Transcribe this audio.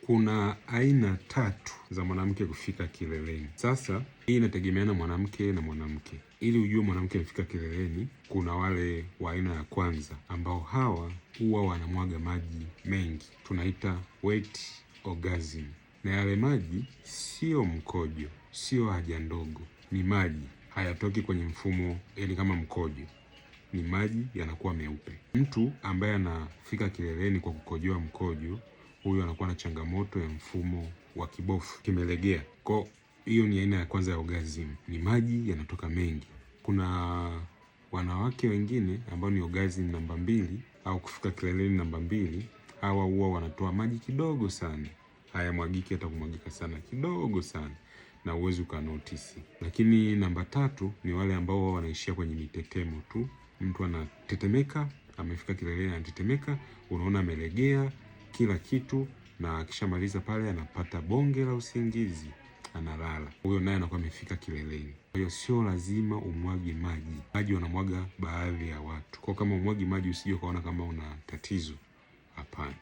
Kuna aina tatu za mwanamke kufika kileleni. Sasa hii inategemeana mwanamke na mwanamke. Ili ujue mwanamke amefika kileleni, kuna wale wa aina ya kwanza ambao hawa huwa wanamwaga maji mengi, tunaita wet orgasm, na yale maji sio mkojo, sio haja ndogo, ni maji hayatoki kwenye mfumo, yani kama mkojo ni maji yanakuwa meupe. Mtu ambaye anafika kileleni kwa kukojoa mkojo, huyu anakuwa na changamoto ya mfumo wa kibofu kimelegea. Kwa hiyo ni aina ya kwanza ya orgasm, ni maji yanatoka mengi. Kuna wanawake wengine ambao ni orgasm namba 2 au kufika kileleni namba 2, hawa huwa wanatoa maji kidogo sana, hayamwagiki hata kumwagika sana, kidogo sana na uwezi ukanotisi. Lakini namba 3 ni wale ambao wanaishia kwenye mitetemo tu, mtu anatetemeka, amefika kileleni anatetemeka, unaona amelegea kila kitu, na akishamaliza pale anapata bonge la usingizi, analala. Huyo naye anakuwa amefika kileleni. Kwa hiyo sio lazima umwage maji. Maji wanamwaga baadhi ya watu. Kwa kama umwagi maji usije ukaona kama una tatizo, hapana.